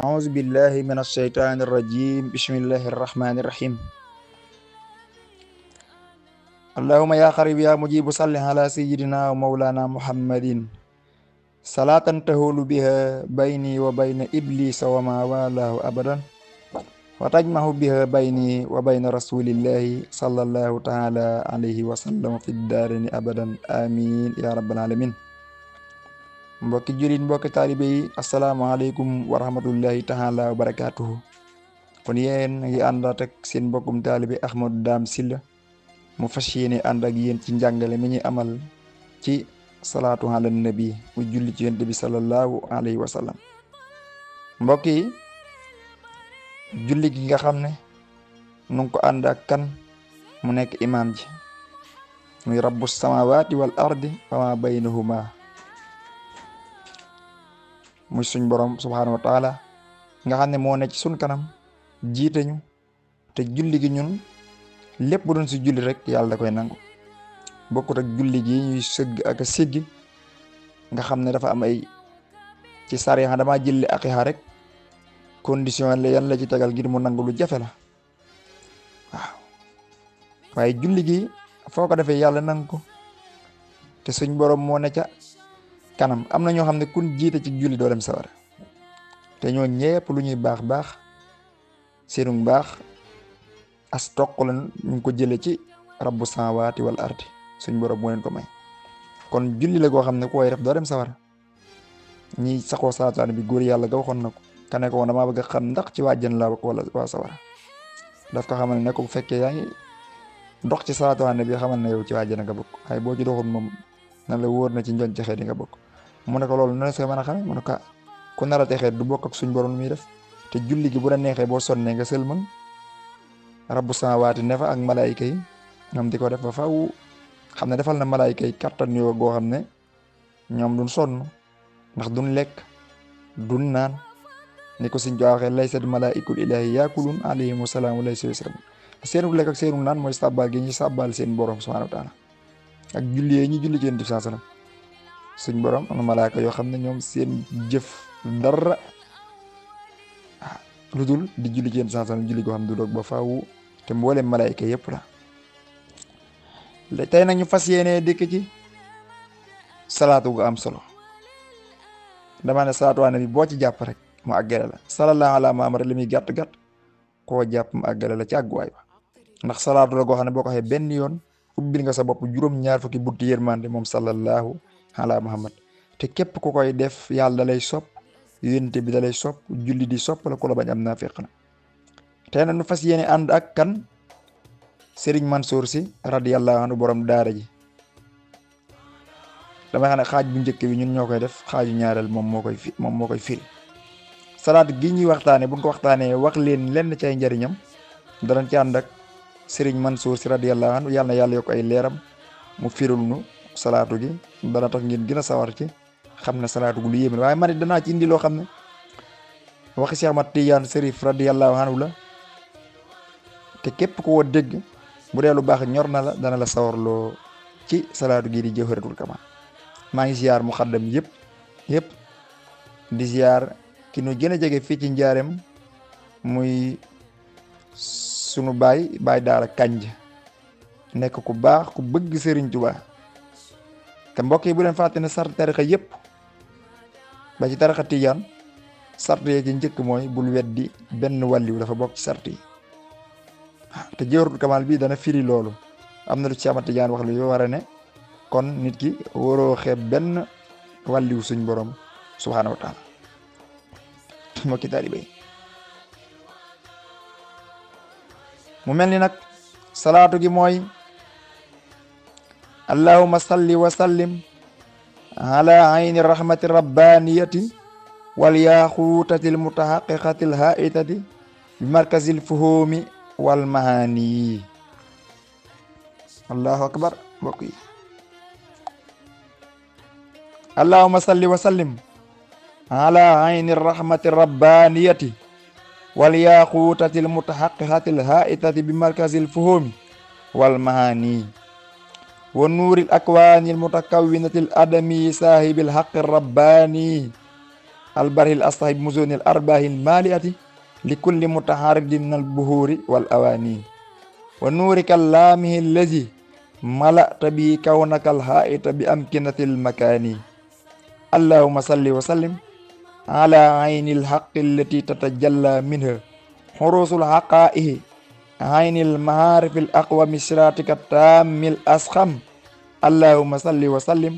أعوذ بالله من الشيطان الرجيم بسم الله الرحمن الرحيم اللهم يا قريب يا مجيب صل على سيدنا ومولانا محمد صلاة تهول بها بيني وبين إبليس وما والاه أبدا وتجمع بها بيني وبين رسول الله صلى الله تعالى عليه وسلم في الدارين أبدا آمين يا رب العالمين. mbokki jullit mbokki taalibe yi asalaamaaleykum wa rahmatullahi taala wa barakaatuhu. kon yéen ngi àndaat ak seen mbokkum taalibe Ahmadou Dame Sylla mu fas yéene ànd ak yéen ci njàngale mi ñuy amal ci salaatu ala nabi mu julli ci yonent bi sallallahu alayhi wa sallam. mbokk yi julli gi nga xam ne nu ngi ko ànd ak kan mu nekk imaam ji muy rabbu samawati wal ardi wa ma baynahuma muy suñ borom subhaanahu wa taala nga xam ne moo ne ci suñ kanam jiite ñu te julli gi ñun lépp bu doon si julli rek yàlla da koy nangu bokkut ak julli gi ñuy sëgg ak a siggi nga xam ne dafa am ay ci sariya dama jëlli aqiha rek condition la yan la ci tegal ngir mu nangu lu jafe la waaw waaye julli gi foo ko defee yàlla nangu ko te suñ borom moo ne ca kanam. am na ñoo xam ne kun jiite ci julli doo dem sawara te ñoo ñepp lu ñuy baax baax seenu baax as toq la ñu ngi ko jële ci rabbu samawati wal ardi suñ borom moo leen ko may. kon julli la goo xam ne ku koy def doo dem sawara. ñi saxoo salaatu bi góor yàlla ga waxoon na ko ka ne ko woon damaa bëgg a xam ndax ci wàjjan laa bokk wala waa sawara daf ko xamal ne ko bu fekkee yaa ngi dox ci salaatu bi xamal ne yow ci wàjjan nga bokk waaye boo ci doxul moom na la wóor na ci njoñ texee di nga bokk. mu ne ko loolu na sa mën a xamee mu ne ko ku nar a texee du bokk ak suñ borom lu muy def te julli gi bu la neexee boo sonnee nga sëlman rabbu samaawaati ne fa ak malaayika yi ñoom di ko def ba faw xam ne defal na malaayika yi kattan yoo goo xam ne ñoom duñ sonn ndax duñ lekk duñ naan ni ko suñ jowaxee laysa malaa'ikul ilaahi yaakulun alayhimu salaamu laysa yusramun seenu lekk ak seenu naan mooy sàbbaal gi ñuy sàbbaal seen borom subhaanahu wa taala ak julli yi ñu julli ci Yonent bi sallallahu alayhi wasallam suñ borom am na malaaka yoo xam ne ñoom seen jëf dara lu dul di julli ci Yonent bi sallallahu alayhi wasallam julli goo xam ne du doog ba faaw te mboolem malaayka yëpp la tey nag ñu fas yéenee dëkk ci salaatu gu am solo. dama ne salaatu ala nabi boo ci jàpp rek mu àggale la sallallahu ala Muhammad li muy gàtt gàtt koo jàpp mu àggale la ci àgguwaay ba ndax salaatu la goo xam ne boo ko waxee benn yoon ubbil nga sa bopp juróom-ñaar fukki bunti yërmande moom sallallahu ala Muhammad te képp ku koy def yàlla da lay sopp yonent bi da lay sopp julli di sopp la ku la bañ am naafiq na. tey nag nu fas yéene ànd ak kan Serigne Mansour Sy radiyallahu anhu borom daara ji. dama xam ne xaaj bu njëkk bi ñun ñoo koy def xaaju ñaareel moom moo koy firi. salaat gi ñuy waxtaanee bu ñu ko waxtaanee wax leen lenn ci ay njëriñam danañ ci ànd ak Serigne Mansour Sy radiyallahu anhu yàlla na yàlla yokk ay leeram mu firul nu salaatu gi dana tax ngeen gën a sawar ci xam ne salaatu gu lu yéeme waaye man it danaa ci indi loo xam ne waxi Cheikh Ahmad Tidiane Chérif radiyallahu anhu la te képp ko woo dégg bu dee lu baax ñor na la dana la sawarloo ci salaatu gi di Jawharatul Kamal. maa ngi ziar muxaddam yëpp di ziar ki nu gën a jege fii ci njaareem muy sunu baay daara Kanj nekk ku baax ku bëgg Serigne Touba te mbokk yi bu leen fàtte ne sart tarixa yëpp ba ci tarixa Tijaan sart yee ci njëkk mooy bul weddi benn wàlliw dafa bokk ci sart yi te Jawharatul Kamal bii dana firi loolu am na lu ci Ahmad Tijaan wax lu yoo war a ne kon nit ki waroo xeeb benn wàlliw suñ borom subhaanahu wa taala. mbokki taalibe yi mu mel ni nag salaatu gi mooy allahumma salli wa sallim ala ayni rahmati rabbaniyati wal yaxuutati l mutahaqiqati l haitati bi markazil fuhumi wal mahani. allahu akbar mbokk yi allahumma salli wa sallim ala ayni rahmati rabbaniyati wal yaxuutati l mutahaqiqati l haitati bi markazil fuhumi wal mahani wa nuuril akwaani l mutakawwinati l adami saahibil haqqi rabbani albarhil astahib musonil arbahil maliati li kulli mutaharidin min albuhuri wal awani wa nuurika allaamihi allazi malata bi kawnaka alhaita bi amkinatil makani allahumma salli wa sallim ala ayni alhaqi allati tatajalla minha xurusul haqaihi ayni almaarifi alaqwami siratika tammil asxam allahumma salli wa sallim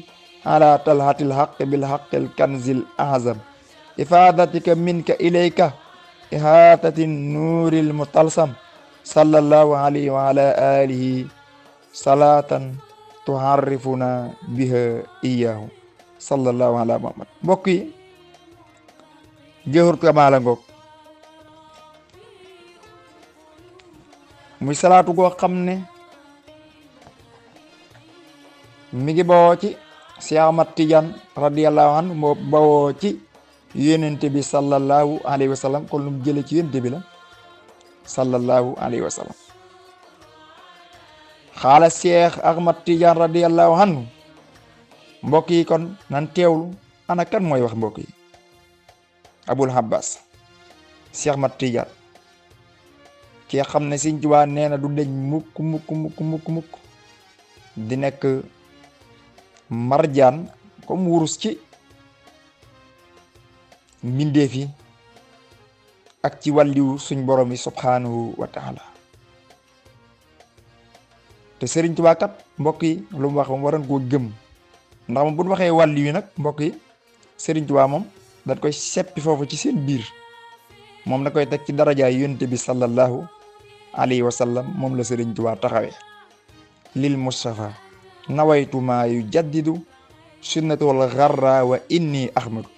ala talhati alhaqi bilhaqi alkanzi alazam ifadatika minka ilayka ihatati nuuri almutalsam sallallahu alayhi wa ala alihi salatan tuharrifuna biha iyahu sallallahu ala muhammad. mbokk yi jawharatul kamaal ngoog muy salaatu goo xam ne mi ngi bawoo ci Cheikh Ahmad Tidiane radiyallahu anhu moo bawoo ci yonente bi sallallahu alayhi wa sallam kon lu mu jële ci yonente bi la sallallahu alayhi wa sallam. xaala Cheikh Ahmad Tidiane radiyallahu anhu mbokk yi kon nan teewlu ana kan mooy wax mbokk yi. Abul Abbas Cheikh Ahmad Tidiane ki xam ne Sëriñ Tuubaa nee na du deñ mukk di nekk marjaan comme wurus ci mbindeef yi ak ci wàlliwu suñ borom yi subhanahu wa taala. te Sëriñ Tuubaa kat mbokk yi lu mu wax moom waroon koo gëm ndax moom bu ñu waxee wàlli yu nag mbokk yi Sëriñ Tuubaa moom dañ koy seppi foofu ci seen biir moom da koy teg ci darajaay yonent bi sallallahu alayhi wa sallam moom la Sëriñ Tuubaa taxawee. lil Mustafa nawaytu maa yu jaddidu sunnatul gharra wa inni ahmadu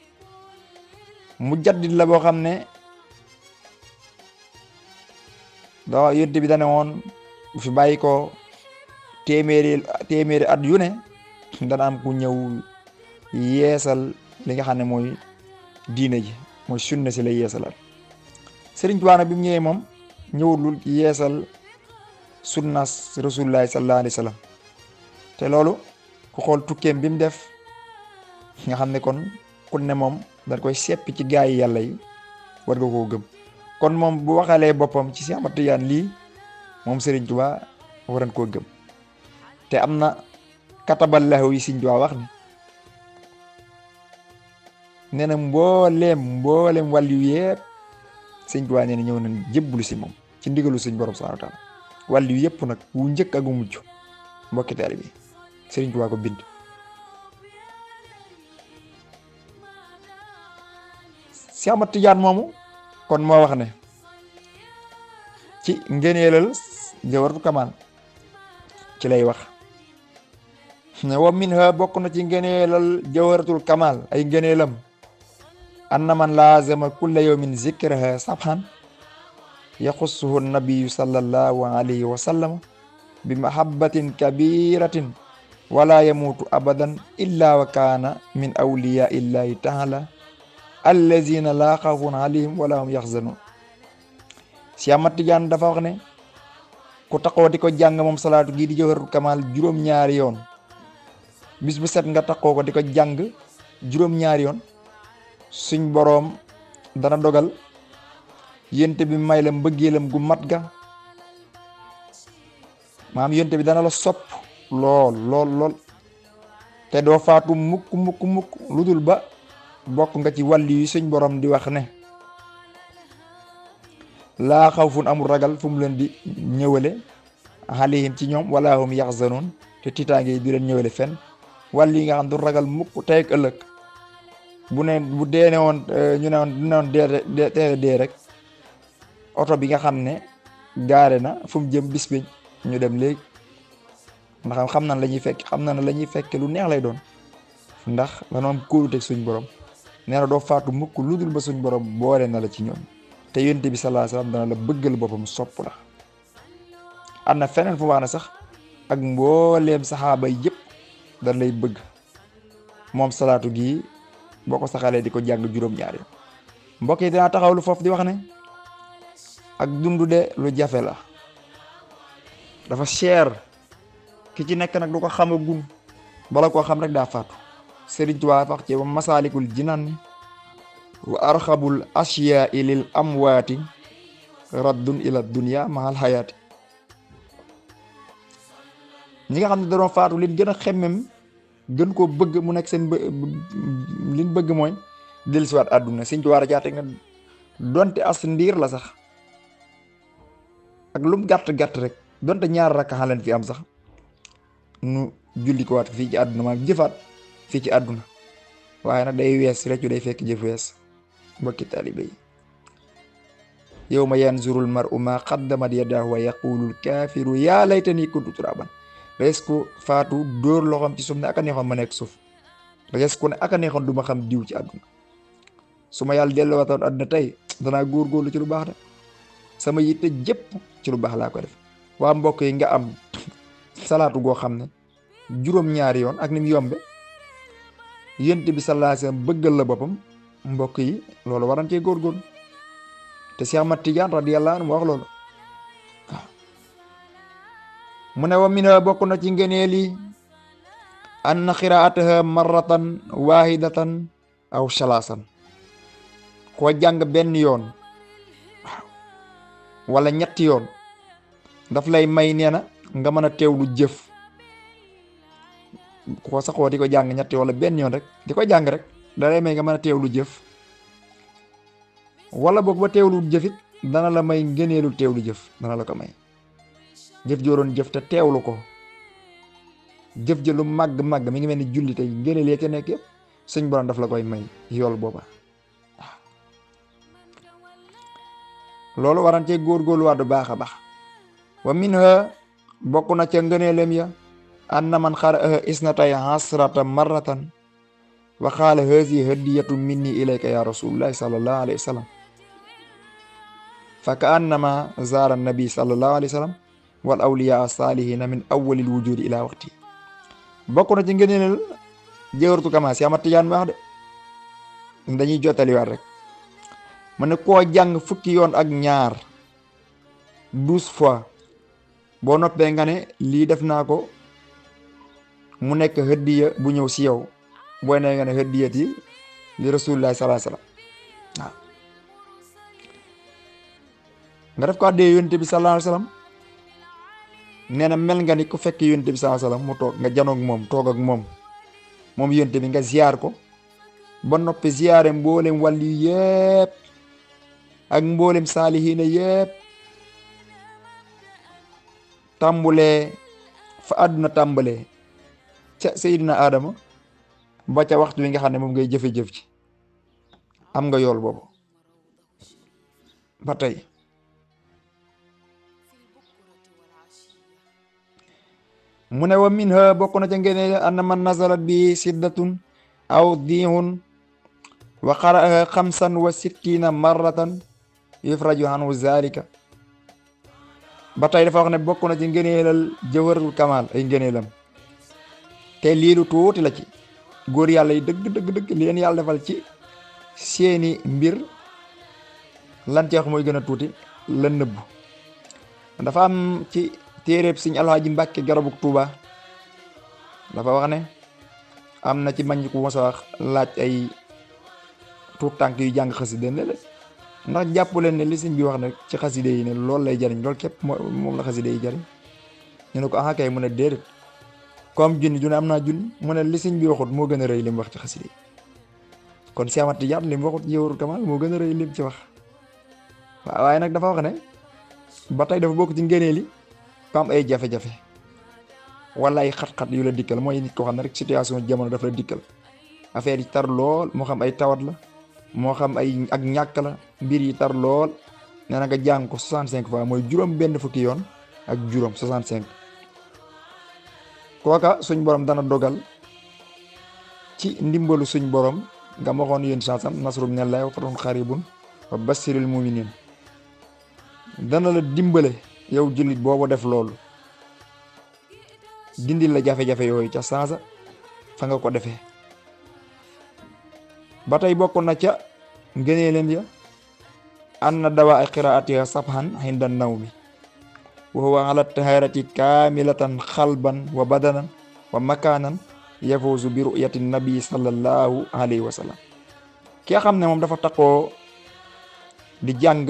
mu jaddid la boo xam ne da yonent bi dane woon bu fi bàyyi ko téeméeri at yu ne dana am ku ñëw yeesal li nga xam ne mooy diine ji mooy sunna si la yeesalaat. Sëriñ Tuubaa nag bi mu ñëwee moom ñëwul yeesal sunnas rasulullahi sallallahu alayhi wa sallam te loolu ku xool tukkeem bi mu def nga xam ne kon ku ne moom dañ koy seppi ci gaa yi yàlla yi war nga koo gëm. kon moom bu waxalee boppam ci Cheikh Ahmad Tidiane lii moom Sëriñ Tuubaa waran koo gëm te am na kataballahu yi Sëriñ Tuubaa wax ni nee na mboolem wàllu yëpp Sëriñ Tuubaa nee na ñëw nañ jébbalu si moom ci ndigalu suñ borom subhaanahu wa taala wàllu yëpp nag wu njëkk ak wu mujj mbokki taalibe bi Sëriñ Tuubaa ko bind. Cheikh Ahmad Tidiane moomu kon moo wax ne ci ngëneelal Jawharatul Kamal ci lay wax ne wa minha bokk na ci ngëneelal Jawharatul Kamal ay ngëneelam anna man laazama kulla yawmin zikraha sabhan yaxussuhu nabiyu sallallahu alayhi wa sallam bi mahabbatin kabiratin wala yamuutu abadan illa wa kaana min awliyaa illahi taala allazina laa xawfun alayhim wala hum yaxzanun. Cheikh Ahmad Tidiane dafa wax ne ku taxoo di ko jàng moom salaatu gii di Jawharatul Kamal juróom-ñaari yoon bis bu set nga taxoo ko di ko jàng juróom-ñaari yoon suñ boroom dana dogal yonent bi may la mbëggeelam gu mat ga maam yonent bi dana la sopp lool te doo faatu mukk lu dul ba bokk nga ci wàlli yu suñ borom di wax ne laa xawfun amul ragal fu mu leen di ñëwale alayhim ci ñoom wala hum yaxzanoon te tiitaange yi du leen ñëwale fenn wàlli yi nga xam du ragal mukk tey ak ëllëg bu dee ne woon ñu ne woon dee rek oto bi nga xam ne gaare na fu mu jëm bis bi ñu dem léegi ndax xam na la ñuy fekk lu neex lay doon ndax dañoo am kóolute suñ borom nee na doo faatu mukk lu dul ba suñ borom boole na la ci ñoom te yonent bi sallallahu alayhi wasallam dana la bëggal boppam sopp la. am na feneen fu wax ne sax ak mbooleem saxaaba yëpp dañ lay bëgg moom salaatu gi boo ko saxalee di ko jàng juróom-ñaari yoon. mbokk yi dinaa taxawlu foofu di wax ne ak dundu de lu jafe la dafa cher ki ci nekk nag du ko xamagum bala koo xam rek daa faatu. Sëriñ Tuubaa wax ci Masaalikul Jinaan ni wa arxabul asyaai lil amwaati raddun ila dunya mahal hayaati. ñi nga xam ne dañoo faatu liñ gën a xemmem gën koo bëgg mu nekk seen liñ bëgg mooy dellusiwaat àdduna. Sëñ Tuubaa jaate nga donte as ndiir la sax ak lum gàtt-gàtt rek donte ñaar rakka leen fi am sax nu julli ko waat fii ci àdduna maanaam jëfaat fii ci àdduna. waaye nag day wees reccu day fekk jëf wees. mbokki taalibe yi, yawma yanzurul mar'u ma qaddamat yadaahu wa yaqulul kaafiru yaa laytani kuntu turaban. rees ku faatu dóor loxoom ci suuf ne aka neexoon ma nekk suuf. rees ku ne aka neexoon du ma xam diw ci àdduna. su ma yàlla delluwaatoon àdduna tey danaa góorgóorlu ci lu baax de. sama yitte jëpp ci lu baax laa ko def. waa mbokk yi nga am salaatu goo xam ne juróom-ñaari yoon ak ni mu yombe yonent bi sallallahu alayhi wasallam bëggal la boppam. mbokk yi loolu waran cee góorgóorlu te Cheikh Ahmad Tidiane radiyallahu anhu mu wax loolu. waaw mu ne wa mina bokk na ci ngëneel yi anna qiraataha marratan wahidatan aw salaasan. koo jàng benn yoon waaw wala ñetti yoon daf lay may nee na nga mën a teewlu jëf. ko saxoo di ko jàng ñetti wala benn yoon rek di ko jàng rek da lay may nga mën a teewlu jëf. wala boog ba teewlu jëfit dana la may ngëneelu teewlu jëf dana la ko may. jëf jooroon jëf te teewlu ko jëf jëlu màgg mi ngi mel ni julli tey ngëneel ya ca nekk yëpp suñ borom daf la koy may yool booba. waaw loolu waran cee góorgóorlu waat bu baax a baax. wa minha bokk na ca ngëneelem ya anna man xara'aha isnatay asrata marratan wa qaala hazihi hadiyatu minni ilayka ya rasulullahi sallallahu alayhi wa sallam fa ka annama zaara nabi sallallahu alayhi wa sallam wal awliya salihina min awwalil wujudi ila waqti. bokk na ci ngëneel jëwërtu kama si Ahmad Tijaan wax de dañuy jottaliwaat rek mu ne koo jàng fukki yoon ak ñaar 12 fois boo noppee nga ne lii def naa ko mu nekk hëddiya bu ñëw si yow booy ne nga ne hëddiyati li rasulillahi sallallahu alayhi wasallam. waaw nga def ko addee yonent bi sallallahu alayhi wasallam nee na mel nga ni ku fekk yonent bi sallallahu alayhi wasallam mu toog nga janoog moom toog ak moom yonent bi nga ziyaar ko ba noppi ziyaare mboolem wàlli yépp ak mboolem saalihiina yépp tàmbulee fa àdduna tàmbalee ca Seydina Adama ba ca waxtu wi nga xam ne moom ngay jëfe-jëf ci am nga yool boobu ba tey. mu ne wa minha bokk na ca ngene anna man nazalat bi siddatun aw diihun wa qara'aha 65 marratan yufraju anhu zalika. ba tey dafa wax ne bokk na ci ngëneelal jawharatul kamal ay ngëneelam te lii lu tuuti la ci góor yàlla yi dëgg leen yàlla defal ci seeni mbir lan ci wax mooy gën a tuuti la nëbbu. dafa am ci téeréeb Sëñ Alxaaji Mbàkke garabuk Tuuba dafa wax ne am na ci mag ñi ku mos a wax laaj ay tuut tànk yu jàng xasida ne la ndax jàpp leen ne li sëñ bi wax ne ci xaside yi ne loolu lay jariñ loolu képp moom la xaside yi jariñ. ñu ne ko ah kay mu ne déedéet comme junni am naa junni mu ne li sëñ bi waxut moo gën a rëy li mu wax ci xaside yi. kon Cheikh Ahmad Tidiane li mu waxut Jawharatul Kamal moo gën a rëy li mu ci wax. waaw waaye nag dafa wax ne ba tey dafa bokk ci ngëneel yi ko am ay jafe-jafe wala ay xat-xat yu la dikkal mooy nit ko xam ne rek situation jamono daf la dikkal affaire yi tar lool moo xam ay tawat la moo xam ay ak ñàkk la mbir yi tar lool nee na nga jàng ko 65 fois mooy juróom benn fukki yoon ak juróom 65. kooka suñ borom dana dogal ci ndimbalu suñ borom nga waxoon yéen sansam nasrum minallahi wa fatahun qaribun wa bassiril muminin dana la dimbale yow jullit boobu def loolu dindil la jafe-jafe yooyu ca sansa fa nga ko defee. ba tey bokk na ca ngëneelam ya anna dawa ay qiraatiha sabhan hinda nawmi wa huwa ala taharati kamilatan xalban wa badanan wa makanan yafuzu bi ru'yati nabi sallallahu alayhi wa sallam. ki nga xam ne moom dafa takkoo di jàng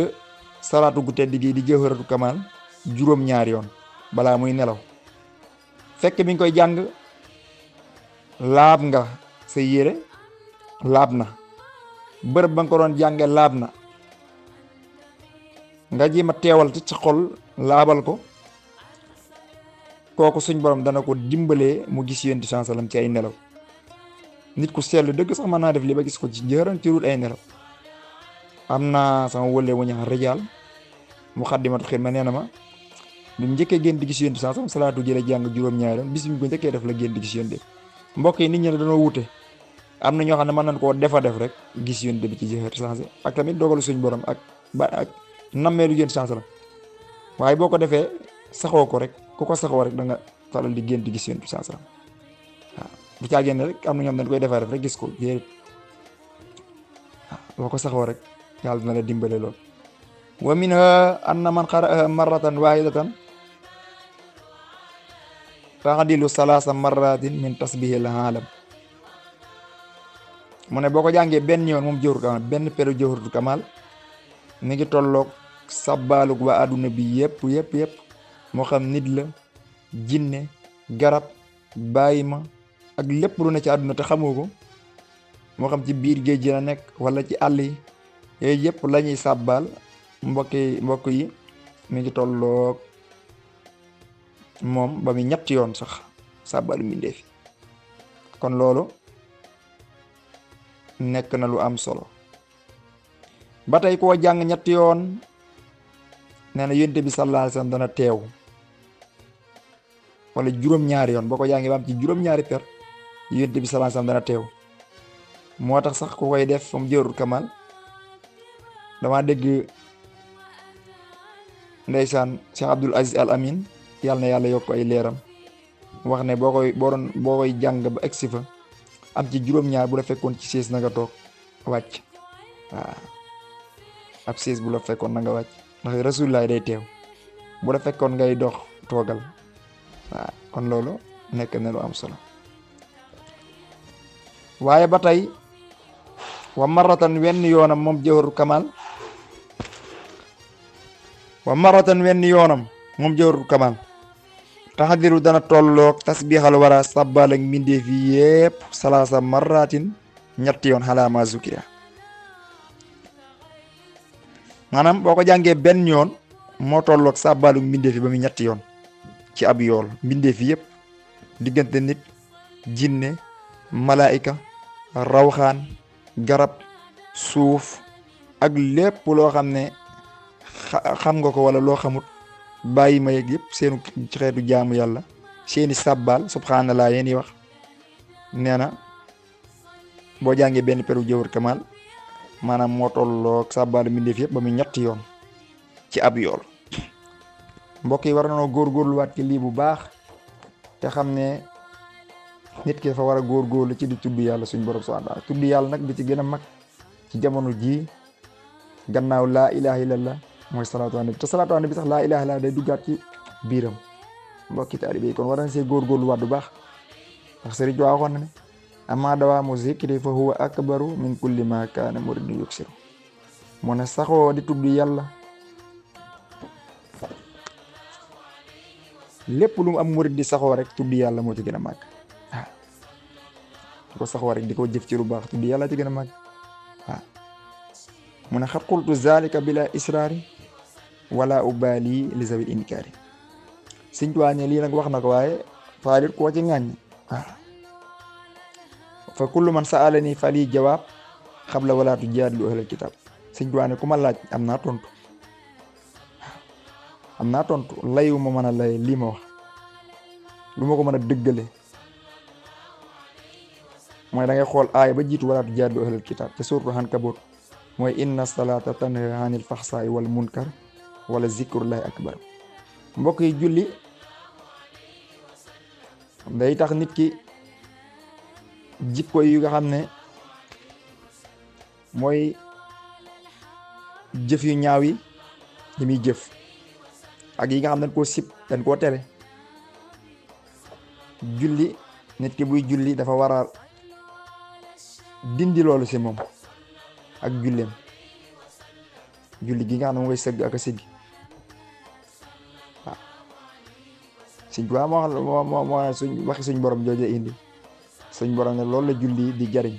salaatu gu tedd gi di jawharatu kamal juróom-ñaari yoon balaa muy nelaw, fekk bi nga koy jàng laab nga sa yére laab na, bërëb ba nga ko doon jànge laab na, nga jéem a teewal ci sa xol laabal ko, kooku suñ borom dana ko dimbalee mu gis yonent bi sallallahu alayhi wasallam ci ay nelaw. nit ku seetlu dëgg sax mën naa def li ba gis ko ci jëran ci rut ay nelaw. am na sama wëlee wu ñax rijaal Muxaddamatul Xidma nee na ma bi mu njëkkee génn di gis yonent bi sallallahu alayhi wasallam salaatu jële jàng juróom-ñaari yoon bis bi mu ko njëkkee def la génn di gis yonent bi. mbokk yi nit ñi dañoo wute, am na ñoo xam ne mën nañ koo defa def rek gis yonent bi ci jëxër changé ak tamit dogalu suñ borom ak nammeelu yonent sallallahu alayhi wasallam, waaye boo ko defee saxoo ko rek ku ko saxoo rek da nga faral di génn di gis yonent bi sallallahu alayhi wasallam. waaw bu caa génn rek am na ñoom dañ koy defaa def rek gis ko déedéet, boo ko saxoo rek yàlla dina la dimbale lool. wa minha anna man qara'aha marratan wahidatan taadilu salaasa marratin min tasbihil alam. mu ne boo ko jàngee benn yoon moom jawharatul kamal, benn peru jawharatul kamal mi ngi tolloog sabbaalug waa àdduna bi yëpp moo xam nit la, jinne, garab, bàyyi ma ak lépp lu ne ci àdduna te xamoo ko, moo xam ci biir géej gi la nekk wala ci àll yi, yooyu yëpp la ñuy sàbbaal mbokk yi mi ngi tolloog moom ba muy ñetti yoon sax sàbbaalu mbindeef fi. kon loolu nekk na lu am solo. ba tey koo jàng ñetti yoon nee na yonent bi sallallahu alayhi wasallam dana teew, wala juróom-ñaari yoon boo ko jàngee ba am ci juróom-ñaari per yonent bi sallallahu alayhi wasallam dana teew. moo tax sax ku koy def moom jawharatul kamal dama dégg ndeysaan Cheikh Abdul Aziz Al Amin yàlla na yàlla yokk ay leeram wax ne boo koy jàng ba egsi fa am ci juróom-ñaar bu la fekkoon ci siis na nga toog wàcc. waaw ab siis bu la fekkoon na nga wàcc ndax rasulullah day teew, bu la fekkoon ngay dox toogal. waaw kon loolu nekk na lu am solo. waaye ba tey wa maratan wenn yoonam moom jawharatul kamal taxadiru dana tolloog tasbixal wara sabbal ak mbindeef yi yépp salaasa marratin ñetti yoon xalaama zukira. maanaam boo ko jàngee benn yoon moo tolloog sàbbaalu mbindeef yi ba muy ñetti yoon ci ab yool. mbindeef yi yépp diggante nit, jinne, malaayika, rawxaan, garab, suuf ak lépp loo xam ne xam nga ko wala loo xamut, bàyyi ma yeeg yëpp seenu ci xeetu jaamu yàlla seeni sàbbaal subhanallah yéen wax. nee na boo jàngee benn peru jawharatul kamal maanaam moo tolloog sàbbaalu mbindeef yëpp ba muy ñetti yoon ci ab yool. mbokk yi war nañoo góorgóorluwaat ci lii bu baax te xam ne nit ki dafa war a góorgóorlu ci di tudd yàlla suñ borom subhanahu wa ta'ala. tudd yàlla nag bi ci gën a mag ci jamono ji gannaaw laa ilaha illallah mooy salaatu ala nabi, te salaatu ala nabi sax laa ilaha illallah day duggaat ci biiram. mbokki taalibe yi kon war nañ see góorgóorluwaat bu baax ndax sëriñ bi waxoon na ne amma dawaamu zikri fa huwa akbaru min kulli ma kaana muridun yuksiru. mu ne saxoo di tudd yàlla lépp lu mu am murid di saxoo rek tudd yàlla moo ci gën a màgg. waaw di ko saxoo rek di ko jëf ci lu baax tudd yàlla ci gën a màgg. waaw mu ne xat qultu zalika bila israari wala ubali li zawil inkaari. Sëñ Tuubaa ne lii nag wax na ko waaye faalit koo ci ŋàññ. waaw fa kullu man sa'alani fali jawaab xabla wala tujaadilu ahlal kitaab. Sëñ Tuubaa ne ku ma laaj am naa tontu. am naa tontu layu ma mën a lay lii ma wax lu ma ko mën a dëggale mooy da ngay xool aaya ba jiitu wala tujaadilu ahlal kitaab te suuratu Ankabut mooy inna salaata tanhaa anil faxsaa'i wal munkar wala zikrullahi akbar. mbokk yi julli day tax nit ki jikko yi nga xam ne mooy jëf yu ñaaw yi muy jëf ak yi nga xam ne dañ koo sib dañ koo tere. julli nit ki buy julli dafa war a dindi loolu si moom ak julleem julli gi nga xam ne mooy sëgg ak a siggi waaw Sëñ Tuubaa moo suñ waxi suñ borom jooje indi suñ borom ne loolu la julli di jariñ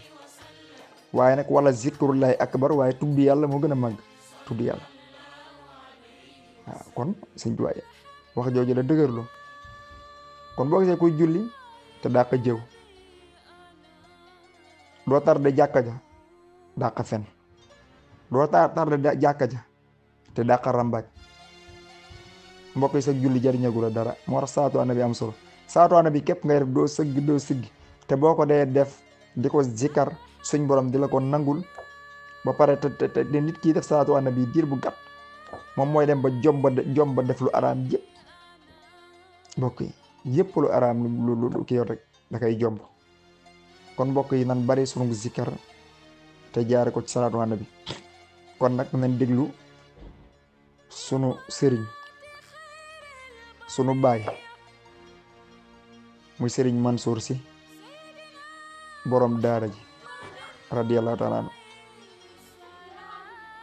waaye nag wala zikrullahi akbar waaye tudd yàlla moo gën a màgg tudd yàlla waaw kon Sëñ Tuubaa wax jooju la dëgërlu kon boo gisee kuy julli te dàq jëw doo tarde jàkka ja dàq fen doo tarde jàkka ja te dàq rambaaj mbokk yi sa julli jariñagu la dara moo tax salaatu annabi am solo salaatu annabi képp ngay def doo sëgg doo siggi te boo ko dee def di ko zikar suñ borom di la ko nangul ba pare te nit kii def salaatu annabi diir bu gàtt moom mooy dem ba jom ba def lu araam yëpp mbokk yi yëpp lu araam lu kii rek da koy jomb kon mbokk yi nan bari sunu zikar te jaare ko ci salaatu annabi kon nag nañ déglu sunu sëriñ sunu baay muy sëriñ Mansour si borom daara ji radiyallahu taala anhu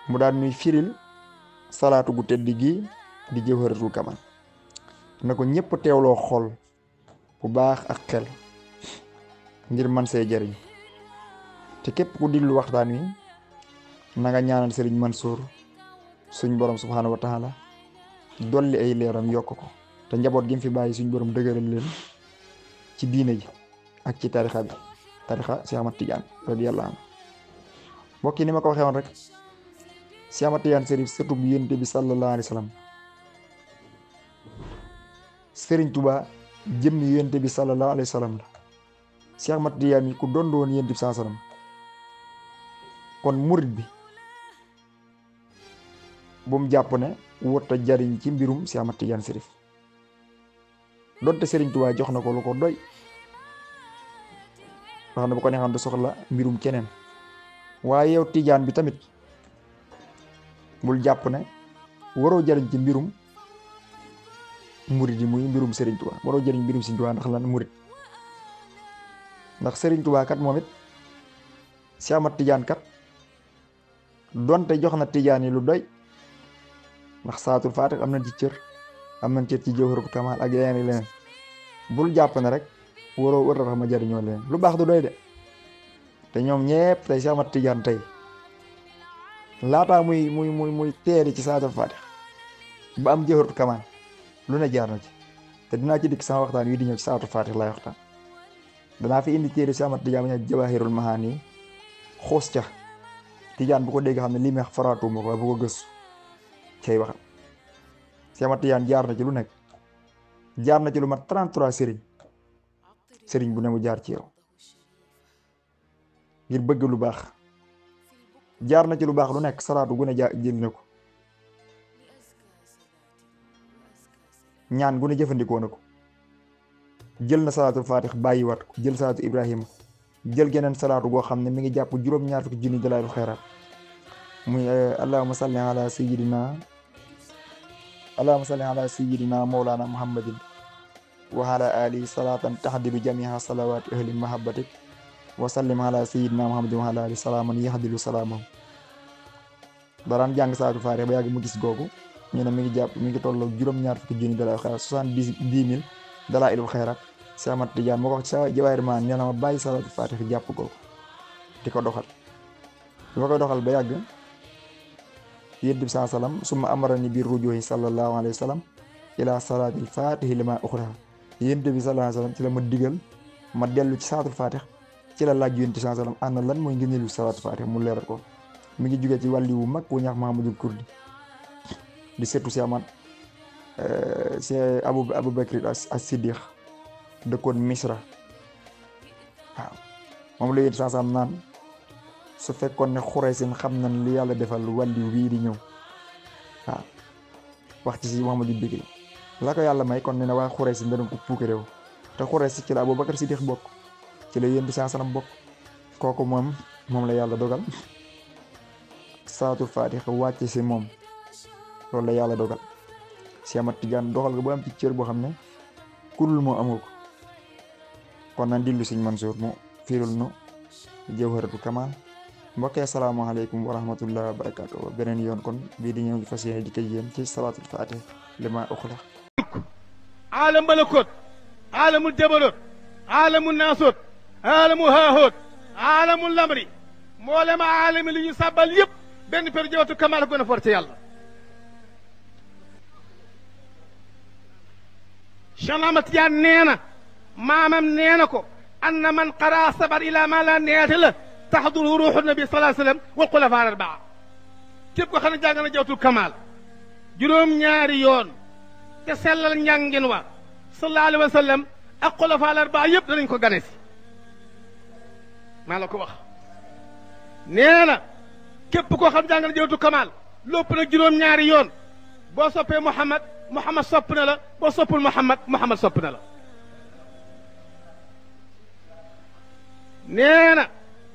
mu daan ñuy firil salaatu gu tedd gi di Jawharatul Kamal na ko ñëpp teewloo xol bu baax ak xel ngir man see jariñ te képp ku diglu waxtaan wi na nga ñaanal sëriñ Mansour suñ borom subhaanahu wa taala dolli ay leeram yokk ko te njaboot gi mu fi bàyyi suñ borom dëgëral leen ci diine ji ak ci tarixa bi tarixa Cheikh Ahmad Tidiane radiyallahu anhu mbokk yi ni ma ko waxee woon rek Cheikh Ahmad Tidiane Chérif sëtu bu Yonent bi sallallahu alayhi wa sallam Sëriñ Tuubaa jëmmi Yonent bi sallallahu alayhi wa sallam la Cheikh Ahmad Tidiane yi ku doon woon Yonent bi sallallahu alayhi wa sallam kon murit bi bu mu jàpp ne wut a jariñ ci mbirum Cheikh Ahmad Tidiane Chérif donte Sëriñ Tuubaa jox na ko lu ko doy wax na bu ko neexoon du soxla mbirum keneen waaye yow Tidiane bi tamit bul jàpp ne waroo jariñ ci mbirum murit yi muy mbirum Sëriñ Tuubaa waroo jariñ mbirum Sëriñ Tuubaa ndax lan murit ndax Sëriñ Tuubaa kat moom it Cheikh Ahmad Tidiane kat donte jox na Tidiane yi lu doy ndax salaatul faatih am na ci cër am nañ cër ci Jawharatul Kamal ak yeneen bul jàpp ne rek war a tax ma jariñoo leen lu baax du doy de te ñoom ñepp tey Cheikh Ahmad Tidiane tey laataa muy teeri ci salaatul faatih ba am Jawharatul Kamal lu ne jaar na ci te dinaa ci dikk sama waxtaan wi di ñëw ci salaatul faatih laay waxtaan danaa fi indi téere Cheikh Ahmad Tidiane bu ñu Jawaahirul Mahaani xoos ca Tidiane bu ko dégg xam ne lii meex faraatuma ko bu ko gëstu cay waxam Cheikh Ahmad Tidiane jaar na ci lu nekk jaar na ci lu mat 33 sëriñ bu ne mu jaar ci yow ngir bëgg lu baax jaar na ci lu baax lu nekk salaatu gu ne jël na ko ñaan gu ne jëfandikoo na ko jël na salaatul faatix bàyyiwaat ko jël salaatu Ibrahima jël geneen salaatu goo xam ne mi ngi jàpp juróom-ñaar fukki junni dalaayul xayraat muy allahumma salli ala sayyidina mawlana muhammadin wa ala alihi salatan tahdilu jamiha salawati ahli mahabbatik wa sallim ala sayyidina muhammadin wa ala alihi salaaman yahdilu salaamahu daraan jàng salaatu faatix ba yàgg mu gis googu ñu ne mi ngi tolloo juróom-ñaar fukki junni dalaayul xayraat 70,000 dalaayul xayraat Cheikh Ahmad Tidiane moo ko wax ci sa Jawaahirul Mahaani nee na ma bàyyi salaatu faatix jàpp googu di ko doxal bi ma koy doxal ba yàgg Yonent bi sallallahu alayhi wa sallam summa amarani bi rujuhi sallallahu alayhi wa sallam ila salaatil faatihi lima uxriha Yonent bi sallallahu alayhi wa sallam ci la ma digal ma dellu ci salaatul faatix ci la laaj Yonent bi sallallahu alayhi wa sallam ana lan mooy ngëneelu salaatul faatix mu leeral ko mi ngi jugee ci wàlli wu mag wu ñax Mahamadul Kurdi di seetu si Ahmad si Abu Bakri as-Siddiq dëkkoon Misra waaw moom la Yonent bi sallallahu alayhi wa sallam naan su fekkoon ne Xuraysin xam nañ li yàlla defal wàlliw bii di ñëw waaw wax ci si Muhammadul Bikri la ko yàlla may kon ne na waa Xuraysin dana ko puuke réew te Xuraysin ci la Abubakar Siddiq bokk ci la Yonent bi sallallahu alayhi wa sallam bokk kooku moom la yàlla dogal salaatul faatix wàcc si moom loolu la yàlla dogal Cheikh Ahmad Tidiane doxal nga boo am ci cër boo xam ne kulul moo amoo ko kon nan dillu Sëriñ Mansour mu firul nu Jawharatul Kamal mbokkee asalaamaaleykum wa rahmatullah wa barakaatu. beneen yoon kon bii di ñëw ñu fas yéene di ko yéen ci salaatul faatih lima uxliq. aalam malakoot aalamul jabaroot aalamul naasoot aalamul haahoot aalamul lamri mboolem aalami li ñu sàbbal yëpp benn per jawatu kamaal gën a for ci yàlla. Cheikh Ahmad Tijaan nee na maamam nee na ko anna man qaraa sabar ila ma la neete la taxduru ruuxu nabi sallallahu alayhi wa sallam wal xulafaa arbaa. képp ko xam ne jàng na jawtul kamaal juróom-ñaari yoon te sellal njàngin wa sallallahu alayhi wa sallam ak xulafaa arbaa yëpp danañ ko gane si maa la ko wax. nee na képp koo xam jàng na jawtul kamaal lépp nag juróom-ñaari yoon boo soppee Muhammad Muhammad sopp na la boo soppul Muhammad Muhammad sopp na la. nee na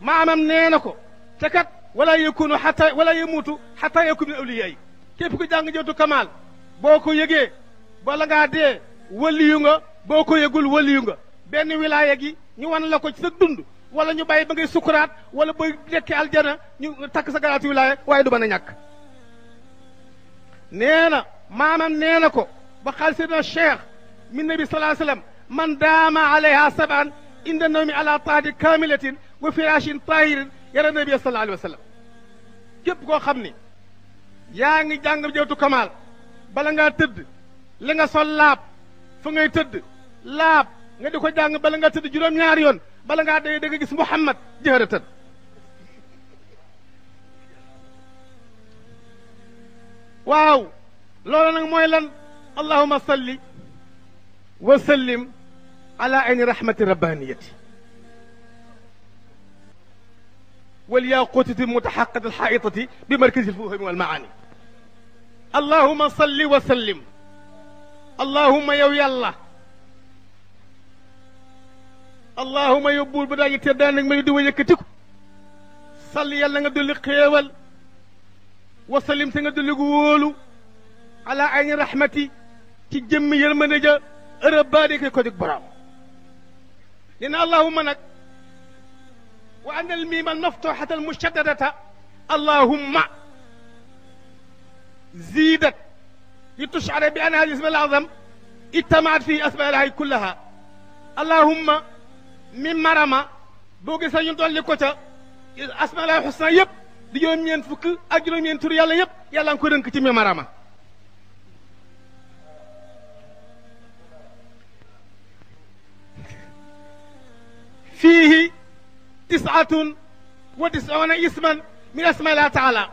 maamam nee na ko te kat wala yakunu xata wala yamuutu xata yakun min awliyaa yi képp ku jàng jawtu kamaal boo ko yëgee bala ngaa dee waliyu nga boo ko yëgul waliyu nga. benn wilaaya gi ñu wan la ko ci sa dund wala ñu bàyyi ba ngay sukuraat wala booy dekki aljana ñu takk sa garaatu wilaaya waaye du mën a ñàkk. nee na maamam nee na ko ba xaal seydina cheikh min nabi salaa sallam man daama alayha saban inda nawmi ala taati kamilatin wa firashin tahirin yara nabi sallallahu alayhi wa sallam. képp koo xam ni yaa ngi jàng jawtu kamaal bala ngaa tëdd li nga sol laab fa ngay tëdd laab nga di ko jàng bala ngaa tëdd juróom-ñaari yoon bala ngaa dee da nga gis Muhammad jëhëratan. waaw loolu nag mooy lan allahumma salli wa sallim ala ayni rahmati rabbaniyati wal yaqutati mutahaqqati alhaitati bi markazi alfuhumi wal maani. allahumma salli wa sallim allahumma yow yàlla allahumma yow buur ba daañu teddaan nag ma ñu di wa yëkkatiku salli yàlla nga dolli xéewal wa sallim te nga dolli gu wóolu ala ayni rahmati ci jëmmi yërmande ja rabbaani koy ko jóg borom. nee na allahumma nag wa anna al miima al maftuhata al mushaddadata allahumma ziidat li tush'ara bi anna al ism al azam ijtamaat fii asmaa ilahi kullaha. allahumma mi marama boo gisee ñu dolli ko ca asmaa ilahi husna yëpp di juróom-ñeent fukk ak juróom-ñeent tur yàlla yëpp yàlla nga ko rënk ci mi marama. fiihi tis'atun wa tis'una isman min asma'illahi ta'ala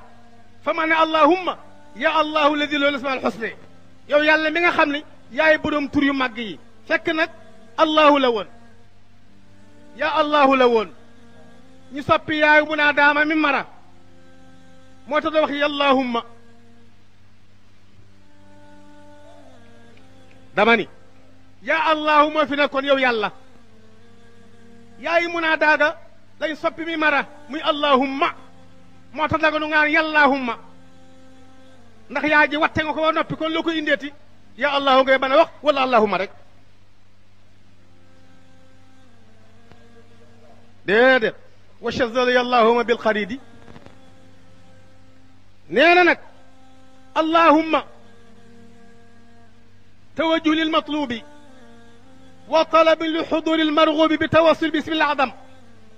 fa ma ne allahumma ya allahu alladi lahu al-asmaa'ul husna yow yàlla mi nga xam ne yaay borom tur yu màgg yi fekk nag allahu la woon ya allahu la woon ñu soppi yaayu bu naa daama mi mara moo tax da wax ya allahumma dama ni ya allahu moo fi nekkoon yow yàlla yaayi mun naa daaga lañ soppi mi mara muy allahumma moo tax daga nu ngaan yàllahumma ndax yaa ji watte nga ko ba noppi kon loo ko indeeti ya allahu ngay mën a wax wala allahumma rek déedéet wa shazala yallahumma bil xaridi nee na nag allahumma tawajjuh lil matlubi wa talab li xuduri almargubi bi tawassul bismi al-azam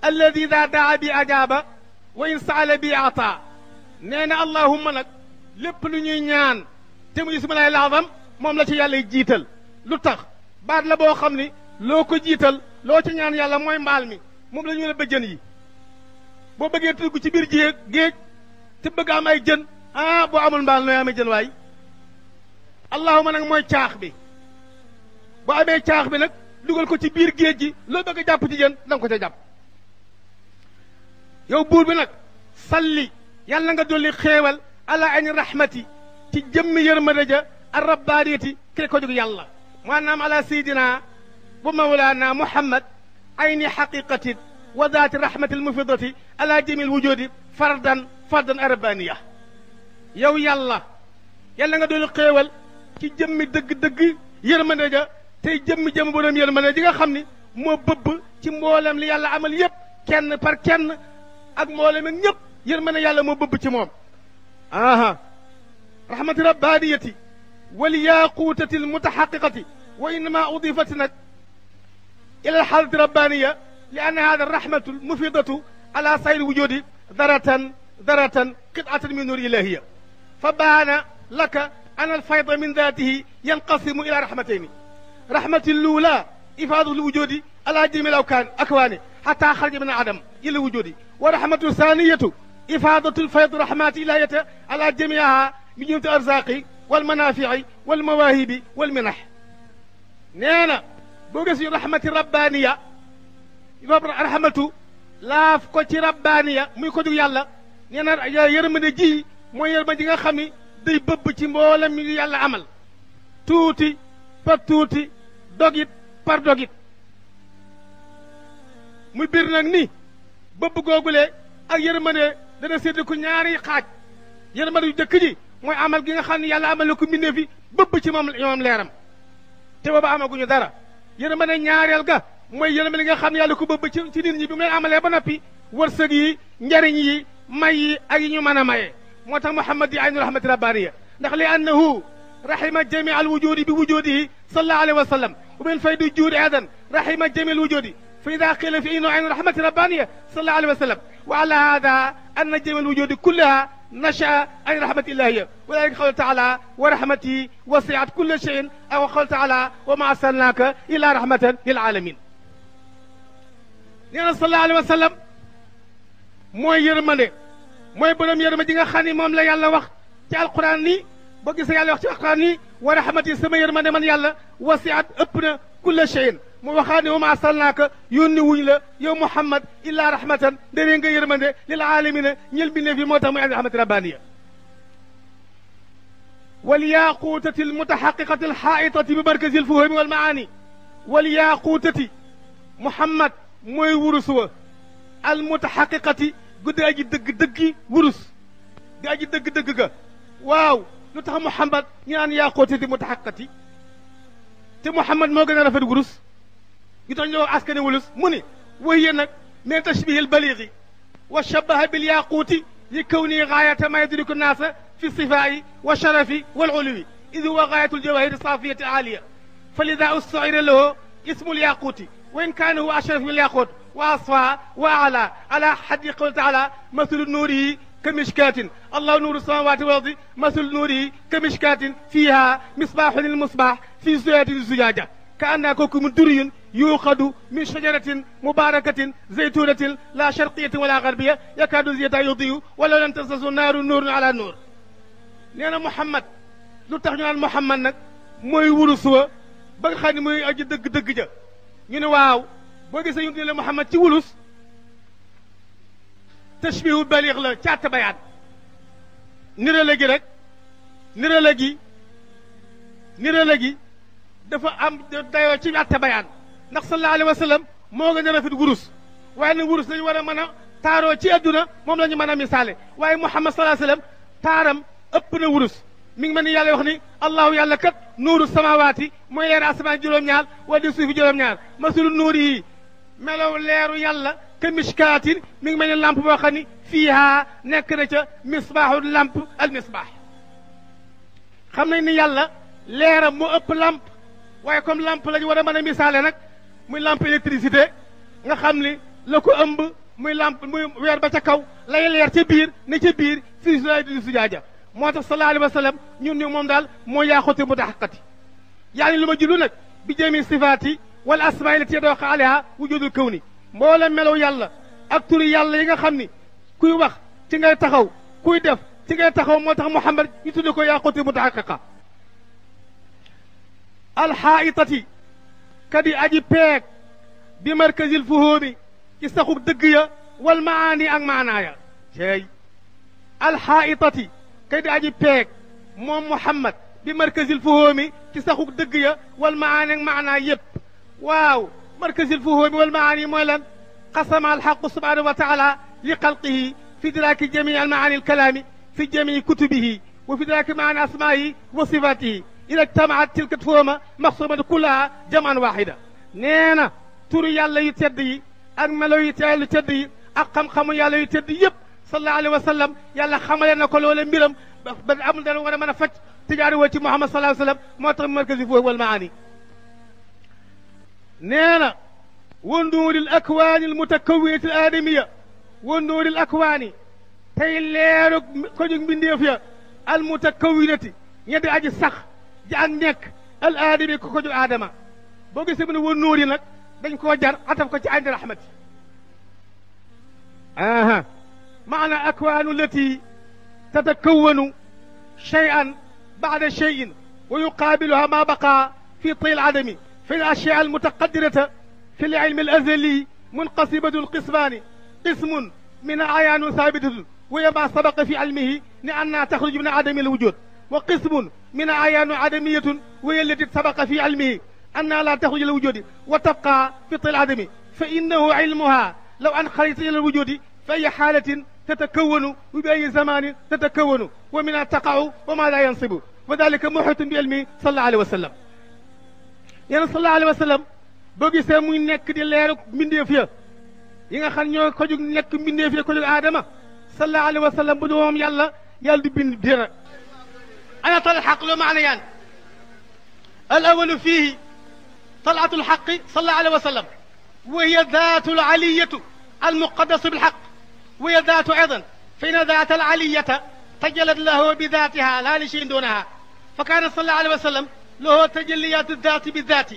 alladi ida daa bi ajaaba wa in saala bi ata. nee na allahumma nag lépp lu ñuy ñaan te mu ismillahi al-azam moom la ci yàlla jiital. lu tax baat la boo xam ni loo ko jiital loo ci ñaan yàlla mooy mbaal mi moom la ñu ne bëjjën yi boo bëggee tugg ci biir géej te bëgg am ay jën boo amul mbaal nooy amee jën waay. allahumma nag mooy caax bi boo amee caax bi nag dugal ko ci biir géej gi loo bëgg a jàpp ci jën da nga ko ca jàpp. yow buur bi nag salli yàlla nga dolli xéewal ala ayni rahmati ci jëmmi yërmande ja ar rabbaaniyati kay ko jóg yàlla maanaam ala sayidina wa mawlaana muhammad ayni haqiqatin wa daati rahmati almufidati ala jamil wujudi fardan arabaniya. yow yàlla nga dolli xéewal ci jëmmi dëgg-dëgg yërmande ja tey jëmmi borom yërmande ji nga xam ni moo bëbb ci mboolem li yàlla amal yépp kenn par kenn ak mboolem ak ñëpp yërmande yàlla moo bëbb ci moom aha rahmati rabbaniyati wal yaquutati al mutahaqiqati wa innama udifat nag ila al xaalati rabbaniya li anna hada rahmatu al mufidatu ala sayri wujudi daratan qit'atan min nur ilahiya fa baana laka an al fayda min dhatihi yanqasimu ila rahmatayni rahmati al-ula ifadatu al-wujudi ala jami al-akwani hatta kharaja min adam ila wujudi wa rahmatu thaniyatu ifadatu al-fayd rahmat ilahiyata ala jamiha min jumlati arzaqi wal manafi'i wal mawahibi wal minah neena boo gis yu rahmati rabbaniya rahmatu laaf ko ci rabbaniya muy ko dug yàlla nee na yërmande ji mooy yërmande ji nga xam ni day bëbb ci mboolem yu yàlla amal tuuti par tuuti dogit par dogit muy bir nag ni bëbb googule ak yërmande dana sédd ku ñaari xaaj yërmande yu jëkk ji mooy amal gi nga xam ne yàlla amal na ko mbindee fi bëbb ci moom leeram te booba amaguñu dara yërmande ñaareel ga mooy yërmande nga xam ne yàlla ko bëbb ci nit ñi bi mu leen amalee ba noppi wërsëg yi njariñ yi may yi ak yi ñu mën a maye moo tax Muhammad di aynu rahmati rabbaniya ndax li annahu rahima jami al wujudi bi wujudihi sallallahu alayhi wa sallam wa min faydi juudi adan rahima jami al wujudi fa ida qila fi innahu aynu rahmati rabbaniya sallallahu alayhi wa sallam wa ala hada anna jami al wujudi kullaha nashaa an rahmati ilahiya wa dalika qawlu taala wa rahmati wasiat kulla shay'in aw qawlu taala wa ma arsalnaka illa rahmatan lil alamin nee na sallallahu alayhi wa sallam mooy yërmande mooy borom yërmande ji nga xam ni moom la yàlla wax ci alquran nii boo gisee yàlla wax ci alquran nii wa rahmati sama yërmande man yàlla wasiat ëpp na kulla shay'in mu waxaat ne wa ma arsalnaaka yónni wuñ la yow Muhammad illa rahmatan ndere nga yërmande lil aalamina ñël bindee fi moo tax muy andi rahmati rabbaniya wal yaquutati al mutahaqiqati al xaaitati bi markazi al fuhumi wal maani wal yaquutati Muhammad mooy wurus wa al mutahaqiqati guddi aji dëgg-dëggi wurus di aji dëgg-dëgg ga waaw lu tax Muhammad ñu naan yaquutati mutahaqiqati te Muhammad moo gën a rafet wurus ñu tax ñoo askane wulus mu ni wahiya nag min tashbihi albaligi wa shabaha bilyaquuti li kawni gaayata ma yadriku nnaasa fi sifaa'i wa sharafi wal uluwi id huwa gaayatu ljawahiri saafiyati aaliya fa lida ustu'ira lahu ismu lyaquuti wa in kaana huwa ashraf min alyaquut wa asfaa wa ala ala haddi qawli taala mathalu nuurihi كمشكاة الله نور السماوات والأرض مثل نوره كمشكاة فيها مصباح للمصباح في زجاجة الزجاجة كأنها كوكب دري يوقد من شجرة مباركة زيتونة لا شرقية ولا غربية يكاد زيتها يضيء ولو لم تمسسه النار نور على نور نينا محمد lu tax ñu naan Muhammad nag mooy wurus wa ba nga xam ne mooy aji dëgg-dëgg ja ñu ne waaw boo gisee ñu ne Muhammad ci wurus tashbihu baliix la caata bayaat nirale gi rek nirale gi dafa am dayoo ci atta bayaan ndax sallallahu alayhi wa sallam moo gën a rafet wurus waaye nag wurus lañu war a mën a taaroo ci adduna moom la ñu mën a misaale waaye Muhammad sallallahu alayhi wa sallam taaram ëpp na wurus mi ngi mel ni yàlla wax ni allahu yàlla kat nuuru samawaati mooy leer asamaan juróom-ñaar wala suufi juróom-ñaar masulu nuur yi melow leeru yàlla ke mishkaatin mi ngi mel ni lampe boo xam ni fiiha nekk na ca misbaaxu lampe al misbaax xam nañ ni yàlla leeram moo ëpp lampe waaye comme lampe la ñu war a mën a misaale nag muy lampe électricité nga xam ni la ko ëmb muy lampe muy weer ba ca kaw lay leer ca biir ne ca biir fii di sujaaja moo tax sallallahu alayhi wa sallam ñun ni moom daal moo yaaxuti mutahaqqati yaani lu ma julu nag bi jëmi sifaati wala asmaa lati yadooqa alayha wujudul kawni mboola melow yàlla ak turi yàlla yi nga xam ni kuy wax ci ngay taxaw kuy def ci ngay taxaw moo tax Muhammad ñu tudde ko yaaxuti mutahaqqiqa alxaitati kadi aji peeg bi markazil fuhumi ci saxu dëgg ya wal maani ak maanaaya cey alxaitati kadi aji peeg moom Muhammad bi markazil fuhumi ci saxu dëgg ya wal maani ak maanaa yépp waaw markazil fuhumi wal maani mooy lan qasama alxaqu subhanahu wa taala li xalqihi fi idraaki jamii almaani alkalaami fi jamii kutubihi wa fi idraaki maani asmaa'ihi wa sifaatihi ila ijtamaat tilka fuhuma maqsumatu kullaha jaman waxida nee na turu yàlla yu tedd yi ak melo yu tedd yi ak xam-xamu yàlla yu tedd yëpp sallallahu alayhi wa sallam yàlla xamale na ko loolee mbiram ba amul dara war a mën a faj tijaari woo ci Muhammad sallallahu alayhi wa sallam moo tax markazi foofu wal maani nee na wa nuuril akwaani al mutakawwinati al aadamiya wa nuuril akwaani tey leeru ko jóg mbindeef ya al mutakawwinati ñeddi aji sax ji ak nekk al aadami ko jóg aadama boo gisee mu ne wa nuur yi nag dañ koo jar ataf ko ci ayni rahmati aha maana akwaanu allati tatakawwanu shay'an ba'da shay'in wa yuqaabiluha ma baqa fi tayl adami fa al ashyaa al mutaqaddirata fi al ilmi al azali munqasibatun qismaani qismun minha ayaanu thaabitatun wa ma sabaqa fi ilmihi ni annaha taxruju min adami al wujud wa qismun minha ayaanu adamiyatun wa hiya allati sabaqa fi ilmihi أنها لا تخرج إلى الوجود وتبقى في طي العدم فإنه علمها لو أن خرجت إلى الوجود فأي حالة تتكون وبأي زمان تتكون ومنها تقع وما لا ينصب وذلك محيط بعلمه صلى الله عليه وسلم يعني صلى الله عليه وسلم بوغي ساموي نيك دي ليرو مندي فيا ييغا خان ñoo ko jog nek minde fi ko jog adama sallallahu alayhi wa sallam bu doom yàlla yàlla du bind dara ana tal haqq lo maana yan al awwal fihi طلعة الحق صلى الله عليه وسلم وهي ذات العلية المقدس بالحق وهي ذات أيضا فإن ذات العلية تجلت له بذاتها لا لشيء دونها فكان صلى الله عليه وسلم له تجليات الذات بالذات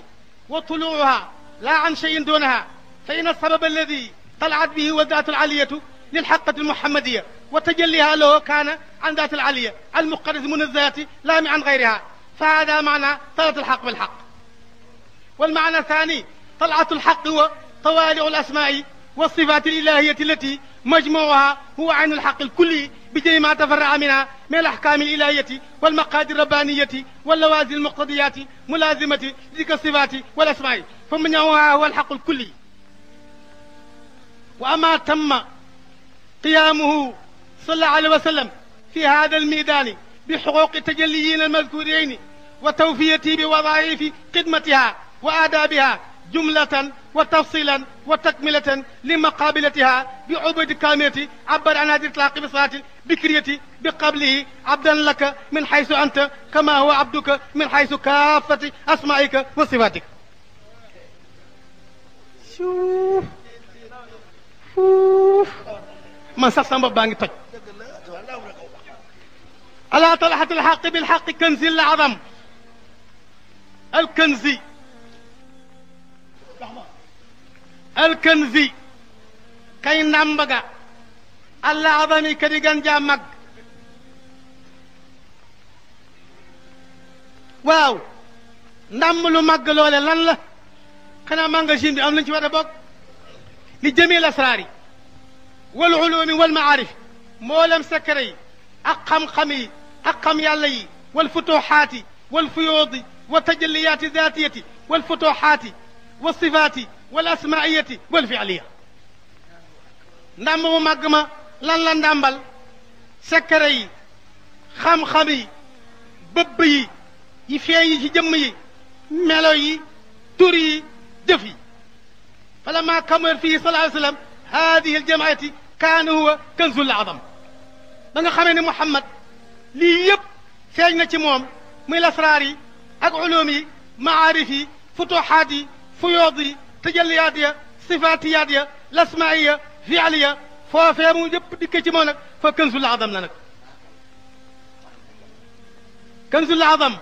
وطلوعها لا عن شيء دونها فإن السبب الذي طلعت به هو ذات العلية للحقة المحمدية وتجليها له كان عن ذات العلية المقدس من الذات لا عن غيرها فهذا معنى طلعة الحق بالحق والمعنى الثاني طلعة الحق هو طوالع الأسماء والصفات الإلهية التي مجموعها هو عين الحق الكلي بجميع ما تفرع منها من الأحكام الإلهية والمقادير الربانية واللوازم المقتضيات ملازمة تلك الصفات والأسماء فمنها هو الحق الكلي وأما تم قيامه صلى الله عليه وسلم في هذا الميدان بحقوق التجليين المذكورين وتوفيته بوظائف خدمتها وآدابها جملة وتفصيلا وتكملة لمقابلتها بعبد كاملة عبر عن هذه الإطلاق بصلاة البكرية بقبله عبدا لك من حيث أنت كما هو عبدك من حيث كافة أسمائك وصفاتك شوف ما سسم بانغ تج ألا طلحة الحق بالحق كنز العظم الكنزي الكنزي كي نمبغا الله عظمي كدي غنجا مك واو ndam lu mag loole lan la xanaa magasin bi am nañ ci war a bokk li jëmee lasraar yi wal ulumi wal maarif mboolem secret yi ak xam-xam yi ak xam yàlla yi wal futuhaati wal fuyuudi wa tajalliyaati zaatiyati wal futuhaati wa sifaati wal asmaiyati wal fi'liya ndam mu màgg ma lan la ndàmbal secret yi xam-xam yi bëbb yi yi feeñ yi ci jëmm yi melo yi tur yi jëf yi falamma kamar fii sallallahu alayhi wa sallam hadihi aljamaati kaana huwa kanzul azam ba nga xamee ne Muhammad lii yëpp feeñ na ci moom muy lasraar yi ak ulum yi maarif yi futuhaat yi fuyood yi tajalliyaat ya sifaatiyaat ya lasmaiya fi'liya foofee mu yëpp dikke ci moom nag fa kanzul azam la nag kanzul azam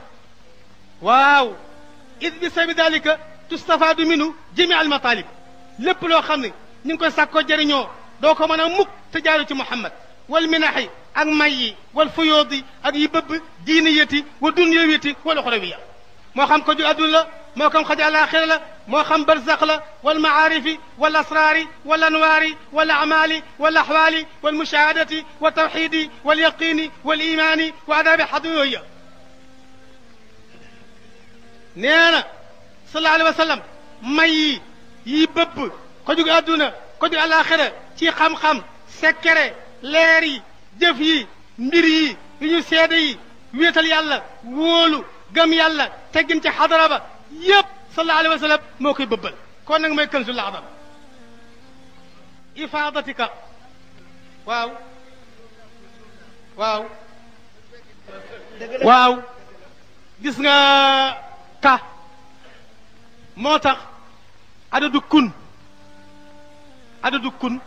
waaw id bi sabi dalika tustafaadu minhu jami al matalib lépp loo xam ne ñu ngi koy sàkkoo jëriñoo doo ko mën a mukk te jaaru ci Muhammad wal minaxi ak may yi wal fuyoodi ak yi bëbb diiniyati wa dunyawiyati wal uxrawiya moo xam ko ju adduna la moo xam xaji alaxira la moo xam barzaq la wal maarifi wal asraari wal anwaari wal amaali wal axwaali wal mushahadati wa tawxidi wal yaqini wal imaani wa adaabi xaduyooya nee na sallallahu alayhi wa sallam may yi bëbb ko jug adduna ko jug alaxira ci xam-xam sekkere leer yi jëf yi mbir yi yu ñu seede yi wéetal yàlla wóolu gëm yàlla teggin ci xadara ba yëpp sallallahu alayhi wa sallam moo koy bëbbal kon nag mooy kanzul azam ifaadatika waaw waaw waaw gis nga ka moo tax adadu kun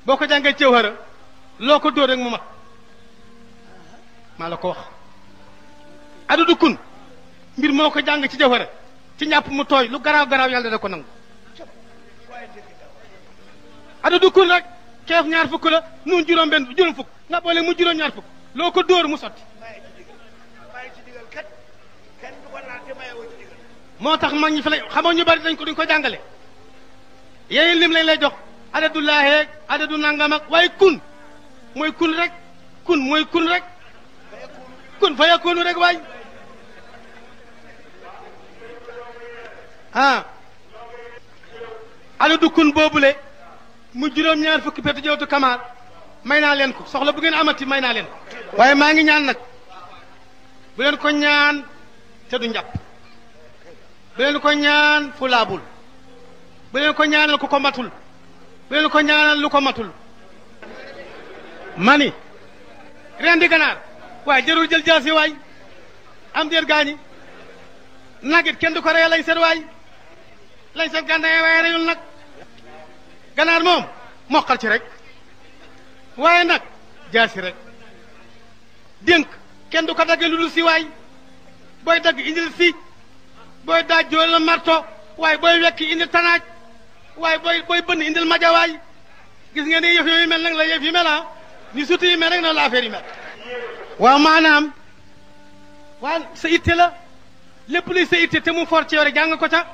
boo ko jàngee Jawhara loo ko dóor rek mu mat maa la ko wax adadu kun mbir moo ko jàng ci Jawhara ci ñàpp mu tooy lu garaaw garaaw yàlla da ko nangu adadu kun rek keef ñaar fukk la nun juróom benn juróom fukk nga boole mu juróom ñaar fukk loo ko dóor mu sotti moo tax mag ñi fi lay xamoo ñu bari dañ ko duñ ko jàngale yéen lim lañ lay jox adadu laaheeg adadu nangam ak waaye kun mooy kun rek kun mooy kun rek kun fa yakunu rek waay adadu kun boobule mu juróom-ñaar fukki petu jawtu kamaar may naa leen ko soxla bu ngeen amati may naa leen ko waaye maa ngi ñaan nag bu leen ko ñaan te du njàpp bu leen ko ñaan fu laabul bu leen ko ñaanal ku ko matul bu leen ko ñaanal lu ko matul mani rendi ganaar waaye jërul jël jaasi waay am déet gaañi nagit kenn du ko reyal lañ seet waay lañ seet gànnaay waaye reyul nag ganaar moom moqal ci rek waaye nag jaasi rek dénk kenn du ko dagge lu dul si waay booy dagg indil si booy daaj jool la marto waaye booy wekki indil tanaaj waaye booy bënn indil maja waay gis nga ni yëf yooyu mel nag la yëf yi mel ni sutu yi mel rek noonu la affaire yi mel waaw maanaam waa sa itte la lépp luy sa itte te mu for ci yow rek jàng ko ca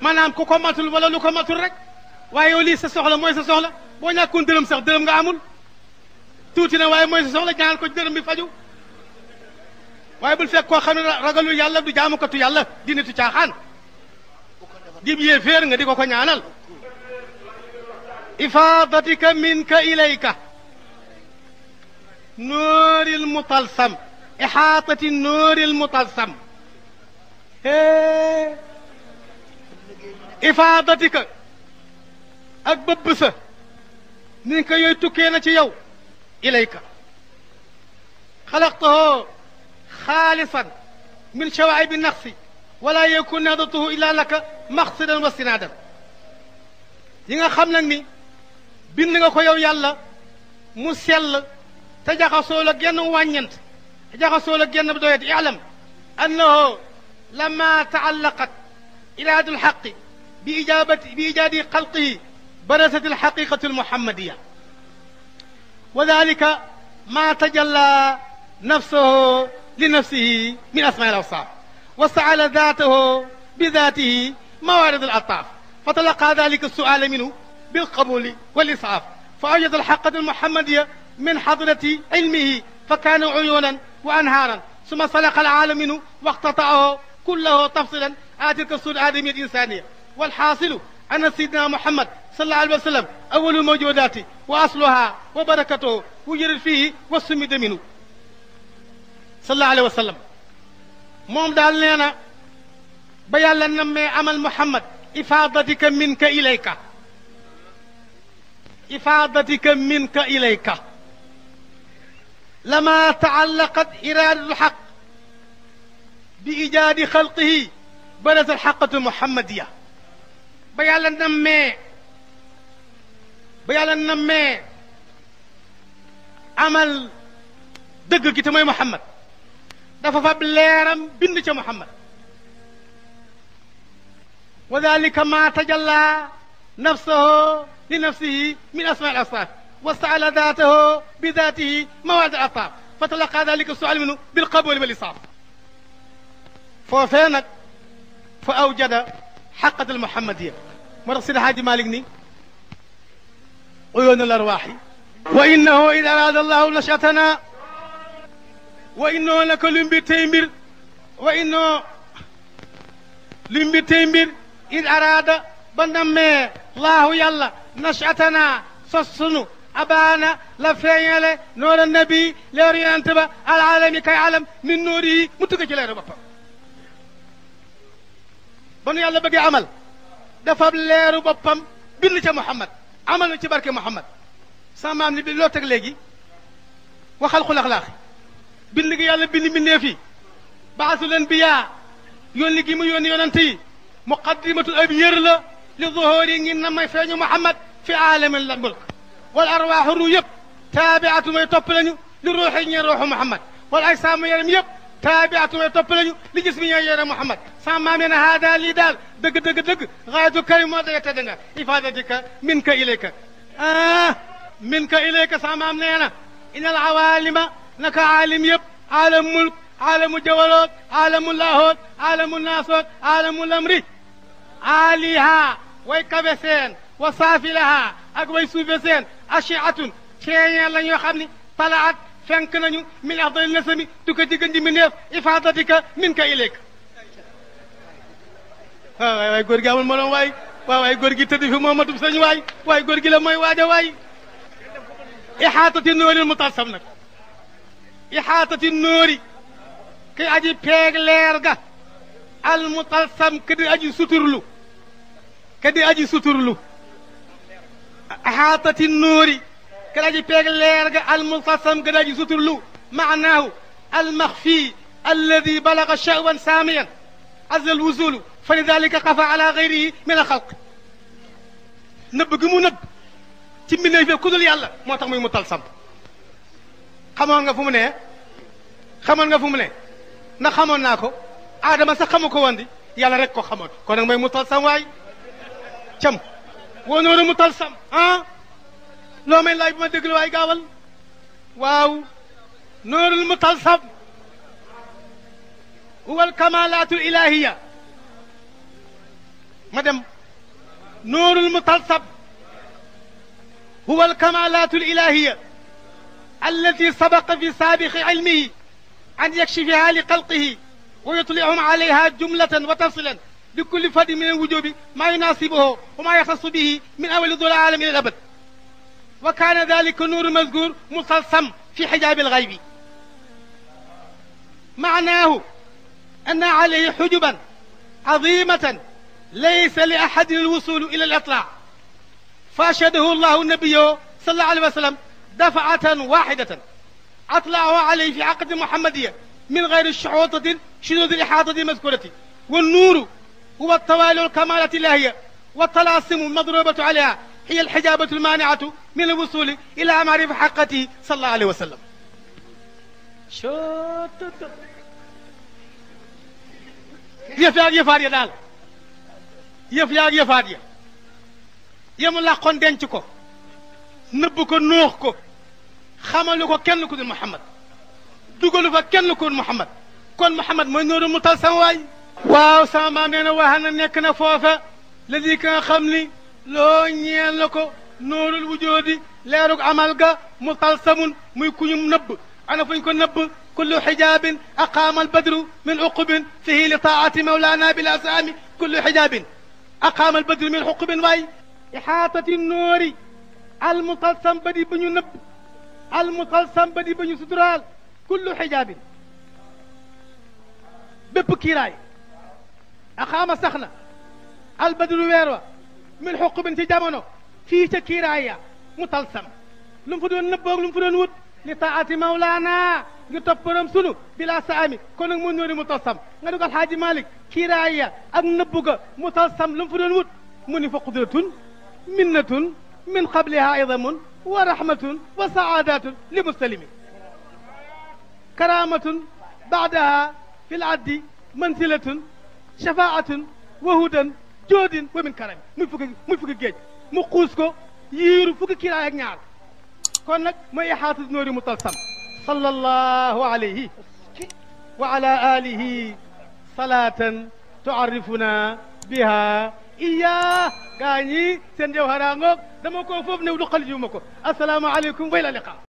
maanaam ku ko matul wala lu ko matul rek waaye yow lii sa soxla mooy sa soxla boo ñàkkoon dërëm sax dërëm nga amul tuuti na waaye mooy sa soxla ñaanal ko dërëm bi faju waaye bul fekk koo xam ne ragalu yàlla du jaamukatu yàlla di nitu caaxaan dib yee féer nga di ko ñaanal ifaadatika minka ilayka nuuril mutalsam ihaatati nuuril mutalsam ifaadatika ak bëbb sa ni ka yooyu tukkee na ci yow ilayka xalaqtahu xaalisan min shawaa'ibi naqsi wala yakun nadatuhu illa laka maqsidan wa sinaadan yi nga xam nag ni bind nga ko yow yàlla mu sell te jaxasoo la genn wàññent te jaxasoo la genn doyet i'lam annahu lamma taallaqat iraadu lxaqi bi ijaadi xalqihi برزت الحقيقة المحمدية وذلك ما تجلى نفسه لنفسه من أسماء الأوصاف واستعال ذاته بذاته موارد الألطاف فتلقى ذلك السؤال منه بالقبول والإسعاف فأوجد الحقة المحمدية من حضرة علمه فكان عيونا وأنهارا ثم سلق العالم منه واقتطعه كله تفصيلا تلك الصورة الآدمية الإنسانية والحاصل أن سيدنا محمد صلى الله عليه وسلم أول الموجودات وأصلها وبركته وجرت فيه والسمد منه صلى الله عليه وسلم موم دال نينا با يالا نمي عمل محمد إفاضتك منك إليك إفاضتك منك إليك لما تعلقت إرادة الحق بإيجاد خلقه برز الحقة المحمدية ba yàlla nammee amal dëgg gi te mooy Muhammad dafa fab leeram bind ca Muhammad wa dalika ma tajalla nafsahu li nafsihi min asmaa al asfaaf wastaala daatahu bi daatihi mawaad al ataaf fa talaqa dalika sual minhu bil qabuli wal isaaf foofee nag fa awjada حقة المحمدية مرة سيد حاج مالك ني عيون الأرواح وإنه إذا أراد الله نشأتنا وإنه لكل بتيمر وإنه لمبتيمر إذ أراد بنمي الله يلا نشأتنا سسنو أبانا لفينيل نور النبي لوري أنتبه العالم كي عالم من نوره متكجل ربما ba nu yàlla bëggee amal dafa leeru boppam bind ca Muhammad amal na ci barke Muhammad sama maam ni bi loo teg léegi waxal xul axlaax bind gi yàlla bind bindee fi baasul anbiya yónni gi mu yónni yonante yi muqaddimatul ab yër la li zuhuri ngi na may feeñu Muhammad fi aalamin la mulk wal arwaaxu ru yëpp taabiatu may topp lañu li ruuxi ñeen ruuxu Muhammad wal ajsaamu yaram yëpp taabiatu may topp lañu li gis mi ñooy yaram Muhammad sama maam nee na haada lii daal dëgg dëgg dëgg gaayatu karim moo daga tedd nga ifadatika minka ilayka minka ilayka sama maam nee na inal awaalima naka aalim yëpp aalam mulk aalamu jawaloot aalamu laahoot aalamu naasoot aalamu lamri aaliha way kabe seen wa saafilaha ak way suufe seen ashiatun ceeñeen la ñoo xam ni talaat fenk nañu min afdali nasami du ko ci gën di mindeef ifadatika minka ilayka waay waay góor gi amul moroom waay waay góor gi tëdd fi Muhammadu sañ waay góor gi la mooy waaja waay ixaatati nóori mutalsam nag ixaatati nóori ki aji peeg leer ga al mutalsam ka di aji suturlu ixaatati nóori ka di aji peeg leer ga al mutalsam ka di aji suturlu maanaahu al maxfi alladi balaga sha'wan saamiyan azza al wusulu fa lidalika xafa ala gayrihi min al xalq nëbb gi mu nëbb ci mbindeef yi ku dul yàlla moo tax muy mutalsam xamoon nga fu mu ne ndax xamoon naa ko Adama sax xamu ko woon di yàlla rek ko xamoon kon nag may mutalsam waay cam woo noonu mutalsam loo may laaj bu ma déglu waay gaawal waaw noorul mutalsam huwa alkamalatul ilahiya ma dem noorul mutalsam huwa alkamalatul ilahiya allati sabaqa fi saabiqi ilmihi an yakshifiha li xalqihi wa yutlihum alayha jumlatan wa tafsilan li kulli fardin min alwujubi ma yunasibuhu wa ma yaxtassu bihi min awali dul aalam ila al abad wa kaana dalika nuuru mazkur mutalsam fi xijaabi alxaybi maanaahu anna alayhi xujuban azimatan laysa li ahadin alwusulu ila alitlaa فاشهده الله النبي صلى الله عليه وسلم دفعة واحدة أطلعه عليه في عقد محمدية من غير الشحوطة شذوذ الإحاطة المذكورة والنور هو التوالي والكمالة الإلهية والطلاسم المضروبة عليها هي الحجابة المانعة من الوصول إلى معرفة حقته صلى الله عليه وسلم يفاق يا دال يفاق yemu làqoon denc ko nëbb ko noox ko xamalu ko kenn ku dul Muhammad dugalu fa kenn ku dul Muhammad kon Muhammad mooy nooru mutalsam waay waaw sama maam nee na waxana nekk na foofa la di ka nga xam ni loo ñeel la ko noorul wujoodi leerug amal ga mutalsamun muy kuñum nëbb ana fuñ ko nëbb kullu xijaabin aqaama albadru min uqubin fihi li taati mawlana bil asaami kullu xijaabin aqaama albadru min uqubin waay ixaatati noori almutalsam ba di ba ñu nëbb almutalsam ba di ba ñu suturaal kullu xijaabin bépp kiiraay axaama sax na albadru weer wa min xuqubin ci jamono fii ca kiiraay ya mutalsam lu mu fa doon nëbboog lu mu fa doon wut li taati mawlaana ngir topp borom sunu bila saami kon nag mu noori mutalsam nga dugal xaaji Malik kiiraay ya ak nëbbu ga mutalsam lu mu fa doon wut mu ni fa qudratun minnatun min qabliha idamun wa rahmatun wa saadatun li muslimi karamatun baadaha fi laddi mansilatun shafaatun wa hudan joodin wa min karami muy fukki géej mu xuus ko yiiru fukki kiraay ak ñaar kon nag mooy ixaatu noori mutalsam sallallahu alayhi wa ala alihi salatan tuarrifuna biha iya gaa ñi seen jawhara ngoog dama ko foofu new du xal jiw ma ko assalaamu aleykum wa ila liqa